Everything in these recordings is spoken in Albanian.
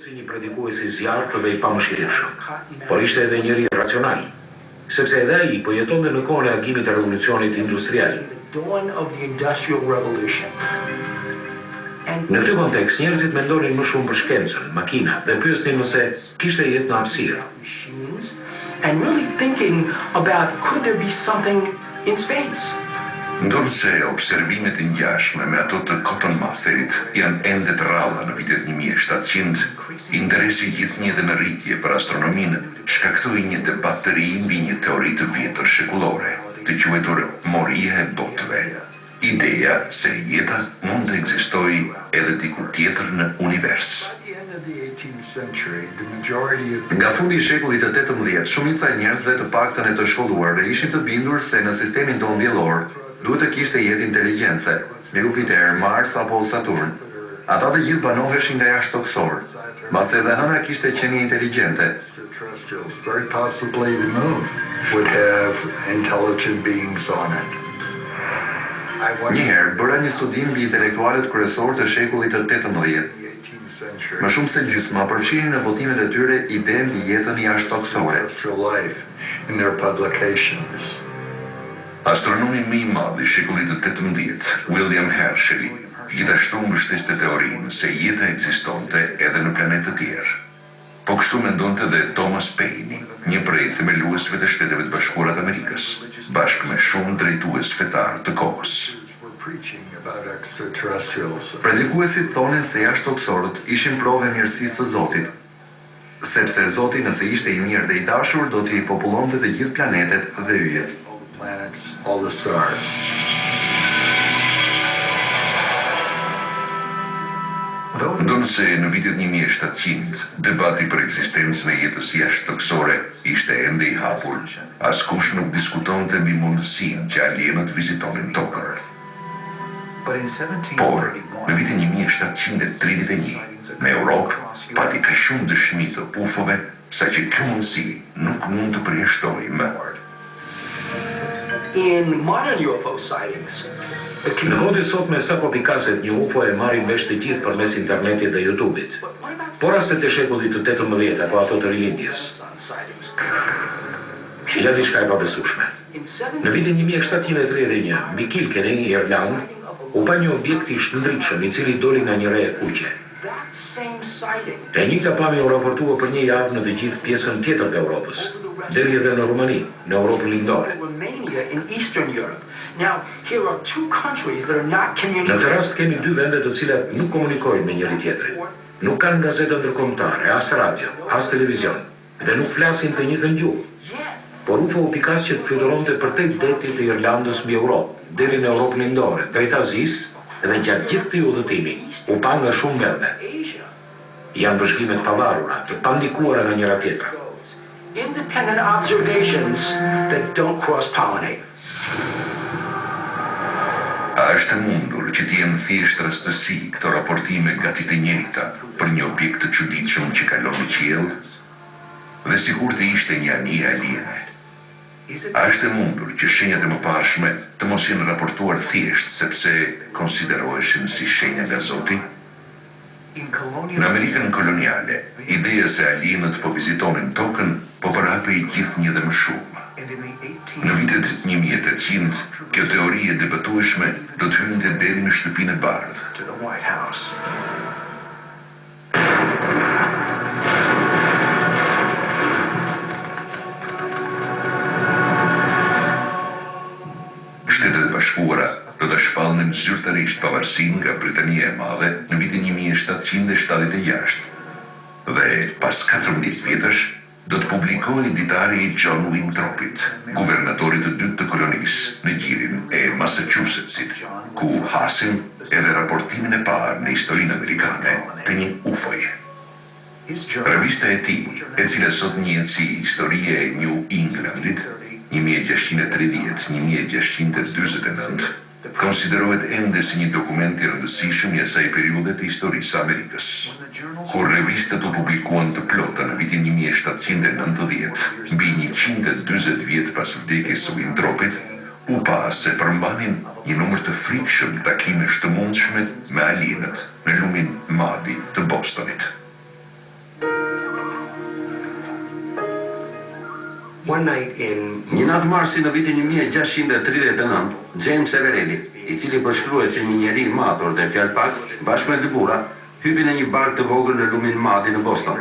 Si një predikues i zjarrtë dhe i pamëshirshëm, por ishte edhe njeri racional, sepse edhe ai po jetonte në kohën e agimit të revolucionit industrial. Në këtë kontekst, njerëzit mendonin më shumë për shkencën, makinat dhe pyesnin nëse kishte jetë në hapësirë. Ndonëse observimet e ngjashme me ato të Cotton Matherit janë ende të rralla në vitet 1700, interesi gjithnjë dhe në rritje për astronominë shkaktoi një debat të ri mbi një teori të vjetër shekullore, të quajtur Moria e botëve. Ideja se jeta mund të ekzistojë edhe diku tjetër në univers. Nga fundi i shekullit të 18, shumica e njerëzve të paktën e të shkolluarve ishin të bindur se në sistemin tonë diellor duhet të kishte jetë inteligjente, në Jupiter, Mars apo Saturn. Ata të gjithë banoheshin nga jashtëtokësorë. Mbase edhe hëna kishte qenie inteligjente. Very possibly the moon would have intelligent beings on it. Një herë bëra një studim mbi intelektualët kryesorë të shekullit të 18. Më shumë se gjysma përfshinin në botimet e tyre ide mbi jetën jashtëtokësore. In their publications. Astronomi më i madh i shekullit të 18, William Herschel, gjithashtu mbështeste teorinë se jeta ekzistonte edhe në planetë të tjerë. Po kështu mendonte dhe Thomas Paine, një prej themeluesve të Shteteve të Bashkuara të Amerikës, bashkë me shumë drejtues fetar të kohës. Predikuesit thonin se jashtëtokësorët ishin provë e mirësisë së Zotit, sepse Zoti nëse ishte i mirë dhe i dashur do t'i popullonte të gjithë planetet dhe yjet. Planets, all the stars. Ndonëse në vitet 1700, debati për ekzistencën e jetës jashtëtokësore ishte ende i hapur, askush nuk diskutonte mbi mundësinë që alienët vizitonin Tokën. Por, në vitin 1731, në Europë pati kaq shumë dëshmi të UFO-ve sa që kjo mundësi nuk mund të përjashtohej më. In modern UFO sightings, the Në kohët e sotme sapo pikaset një UFO e marrin vesh të gjithë përmes internetit dhe YouTube-it. Por rastet e shekullit të 18 apo ato të rilindjes. Ja diçka e pabesueshme. Në vitin 1731, mbi Kilkenny, Irland, u pa një objekt i shndritshëm i cili doli nga një re e kuqe. E njëjta pamje u raportua për një javë në të gjithë pjesën tjetër të Europës, deri edhe në Rumani, në Europën Lindore. Romania in Eastern Europe. Now, here are two countries that are not Në këtë communicating. rast kemi dy vende të cilat nuk komunikojnë me njëri tjetrin. Nuk kanë gazeta ndërkombëtare, as radio, as televizion dhe nuk flasin të njëjtën gjuhë. Por UFO u pikas që të fluturonte përtej detit të Irlandës mbi Europë, deri në Europën Lindore, drejt Azisë dhe gjatë gjithë këtij udhëtimi u pa nga shumë vende. Janë vëzhgime të pavarura, të pandikuara nga njëra tjetra. Independent observations that don't cross-pollinate. A është e mundur që të jenë thjesht rastësi këto raportime gati të njëjta për një objekt të çuditshëm që kalon në qiell? Dhe sikur të ishte një anije aliene. A është e mundur që shenjat e mëparshme të mos jenë raportuar thjesht sepse konsideroheshin si shenja nga Zoti? Në Amerikën koloniale, ideja se alienët po vizitonin tokën po përhapej gjithnjë dhe më shumë. Në vitet 1800, kjo teori e debatueshme do të hynte deri në shtëpinë e bardhë. To the White House. Shtetet e Bashkuara do të shpallnin zyrtarisht pavarësinë nga Britania e Madhe në vitin 1776 dhe pas 14 vjetësh do të publikohej ditari i John Winthropit, guvernatorit të dytë të kolonisë në gjirin e Massachusettsit, ku hasim edhe raportimin e parë në historinë amerikane të një UFO-je. Revista e tij, e cila sot njihet si Historia e New Englandit, 1630-1649, konsiderohet ende si një dokument i rëndësishëm i asaj periudhe të historisë së Amerikës. Kur revistat u publikuan të plota në vitin 1790, mbi 140 vjet pas vdekjes së Winthropit, u pa se përmbanin një numër të frikshëm takimesh të mundshme me alienët në lumin Madi të Bostonit. Një natë marsi në vitin 1639, James Evereli, i cili përshkruhet si një njeri i matur dhe fjalëpak, bashkë me dy burra, hypi në një barkë të vogël në lumin Madi në Boston.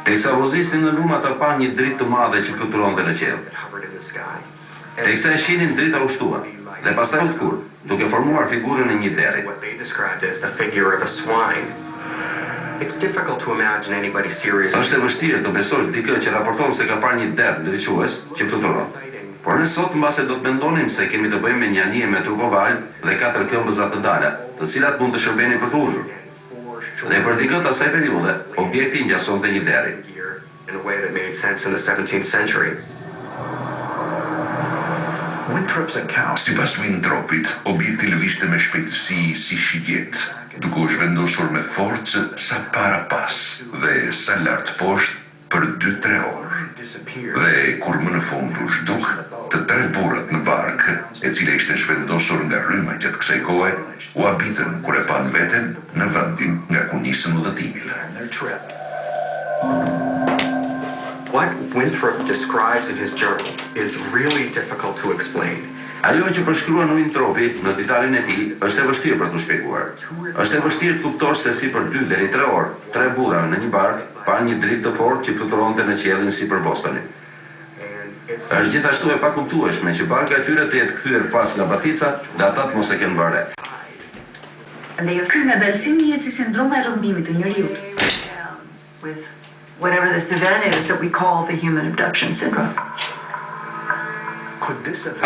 Teksa vozisnin në lum ata panë një dritë të madhe që fluturonte në qiell. Teksa e shihnin drita u shtua, dhe pastaj u tkurr, duke formuar figurën e një derri. Është e vështirë të besosh dikë që raporton se ka parë një derr ndriçues që fluturon. Por ne sot mbase do të mendonim se kemi të bëjmë me një anije me trup oval dhe katër këmbëza të dala, të cilat mund të shërbenin për t'u ulur. Dhe për dikë të asaj periudhe, objekti i ngjasonte një derri. Sipas Winthropit, objekti lëvizte me shpejtësi si shigjetë, duke u zhvendosur me forcë sa para pas dhe sa lart poshtë për dy-tre orë. Dhe kur më në fund u zhduk, të tre burrat në barkë, e cila ishte zhvendosur nga rryma gjatë kësaj kohe, u habitën kur e panë veten në vendin nga ku nisën udhëtimin. What Winthrop describes in his journal is really difficult to explain. Ajo që përshkruan Winthropi në ditarin e tij është e vështirë për t'u shpjeguar. Është e vështirë të kuptosh se si për dy deri tre orë, tre burra në një barkë panë një dritë të fortë që fluturonte në qiellin sipër Bostonit. Është gjithashtu e pakuptueshme që barka e tyre të jetë kthyer pas nga batica dhe ata të mos e kenë vënë re. Ky ngadalësim njihet si sindroma e rrëmbimit të njeriut. With whatever this event is that we call the human abduction syndrome. A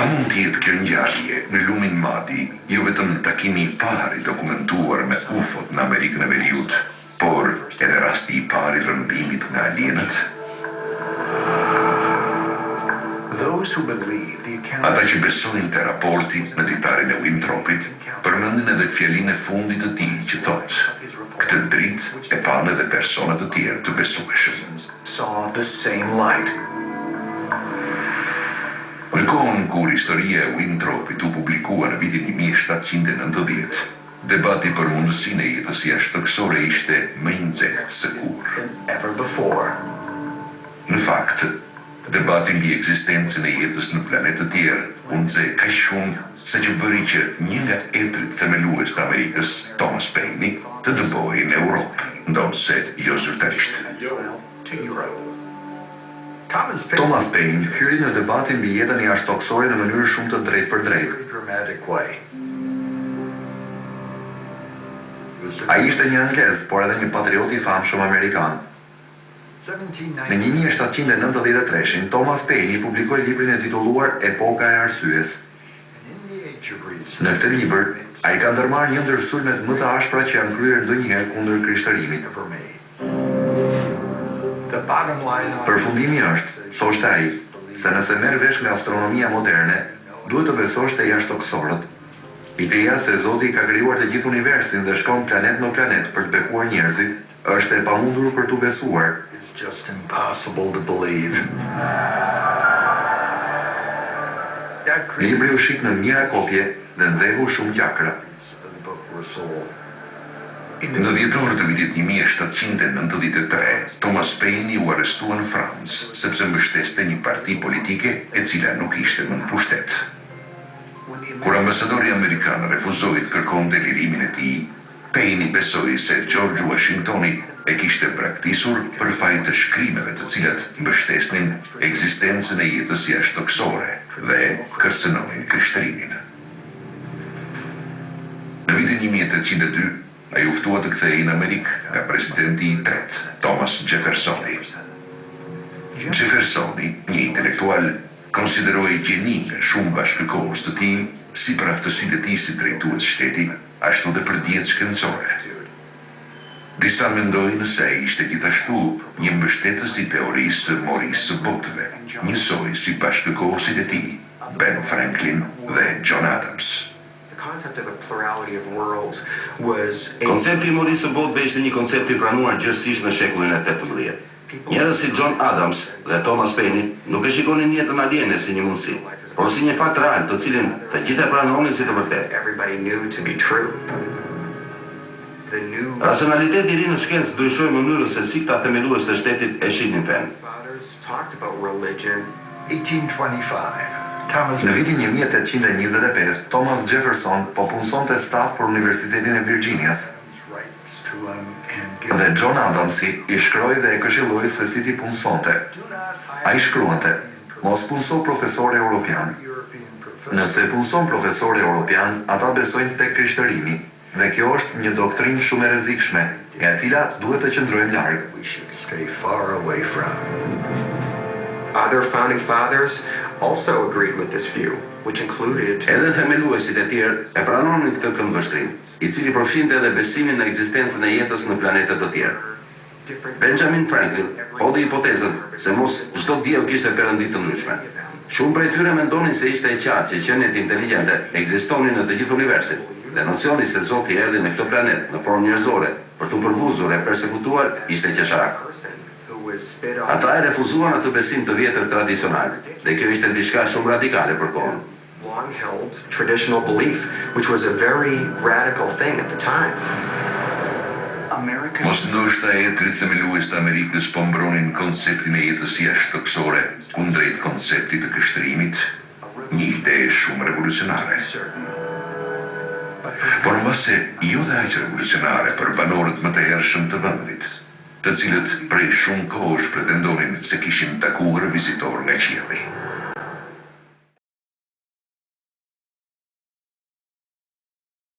mund të jetë kjo ngjarje në lumin Madi jo vetëm takimi i parë i dokumentuar me UFO-t në Amerikën e Veriut, por edhe rasti i parë i rrëmbimit nga alienët? Ata që besojnë te raporti në ditarin e Winthropit përmendin edhe fjalinë e fundit të tij që thotë, Këtë dritë e panë edhe persona të tjerë të besueshëm. Në kohën kur historia e Winthropit u publikua në vitin 1790, debati për mundësinë e jetës jashtëtokësore ishte më i nxehtë se kurrë. Në fakt, debati mbi ekzistencën e jetës në planetë të tjerë u nxeh kaq shumë sa që bëri që një nga etërit themelues të Amerikës, Thomas Paine, të dëbohej në Europë, ndonëse jo zyrtarisht. Thomas Paine hyri në debatin mbi jetën jashtëtokësore në mënyrë shumë të drejtpërdrejtë. Ai ishte një anglez, por edhe një patriot i famshëm amerikan. Në 1793-shin, Thomas Paine publikoi librin e titulluar Epoka e arsyes. Në këtë libër, ai ka ndërmarrë një ndër sulmet më të ashpra që janë kryer ndonjëherë kundër krishtërimit. Përfundimi është, thoshte ai, se nëse merr vesh nga astronomia moderne, duhet të besosh te jashtëtokësorët. Ideja se Zoti ka krijuar të gjithë universin dhe shkon planet më planet për të bekuar njerëzit, është e pamundur për t'u besuar. Is just impossible to believe. Libri u shit në mijëra kopje dhe nxehu shumë gjakra. Of the book were sold. Në dhjetor të vitit 1793, Thomas Paine u arrestua në Francë sepse mbështeste një parti politike e cila nuk ishte më në pushtet. Kur ambasadori amerikan refuzoi të kërkonte lirimin e tij, Paine besoi se George Washingtoni e kishte braktisur për faj të shkrimeve të cilat mbështesnin ekzistencën e jetës jashtëtokësore dhe kërcënonin krishtërimin. Në vitin 1802, ai u ftua të kthehej në Amerikë nga presidenti i tretë, Thomas Jeffersoni. Jeffersoni, një intelektual, konsiderohej gjeni nga shumë bashkëkohës të tij, si për aftësitë e tij si drejtues shteti, ashtu dhe për dijet shkencore. Disa mendojnë se ai ishte gjithashtu një mbështetës i teorisë së morisë së botëve, njësoj si bashkëkohësit e tij, Ben Franklin dhe John Adams. The concept of a plurality of worlds was a Koncepti i morisë së botëve ishte një koncept i pranuar gjerësisht në shekullin e 18. Njerëz si John Adams dhe Thomas Paine nuk e shikonin jetën aliene si një mundësi, por si një fakt real të cilin të gjithë e pranonin si të vërtetë. everybody knew to be true. The new Racionaliteti i ri në shkencë ndryshoi mënyrën se si këta themelues të shtetit e shihnin fenë. fathers talked about religion. 1825, Thomas Në vitin 1825, Thomas Jefferson po punësonte staf për Universitetin e Virginias writes to him and gives dhe John Adamsi i shkroi dhe e këshilloi se si t'i punësonte. Ai shkruante, mos punëso profesor europian. European professor. Nëse punëson profesor europian, ata besojnë tek krishtërimi, dhe kjo është një doktrinë shumë e rrezikshme, nga e cila duhet të qëndrojmë larg. We should stay far away from. Other founding fathers also agreed with this view, which included Edhe themeluesit e tjerë e pranonin këtë këndvështrim, i cili përfshinte edhe besimin në ekzistencën e jetës në planete të tjerë. different Benjamin Franklin hodhi hipotezën se mos çdo diell kishte perëndi të ndryshme. Shumë prej tyre mendonin se ishte e qartë që qeniet inteligjente ekzistonin në të gjithë universin, dhe nocioni se Zoti erdhi në këtë planet në formë njerëzore për t'u përbuzur e persekutuar ishte qesharak. person who was spit on Ata e refuzuan atë besim të vjetër tradicional, dhe kjo ishte diçka shumë radikale për kohën. long held traditional belief, which was a very radical thing at the time. American Mos ndoshta etërit themelues të Amerikës po mbronin konceptin e jetës jashtëtoksore kundrejt konceptit të krishtërimit, një ide shumë revolucionare. Por mbase jo dhe aq revolucionare për banorët më të hershëm të vendit, të cilët prej shumë kohësh pretendonin se kishin takuar vizitor nga qielli.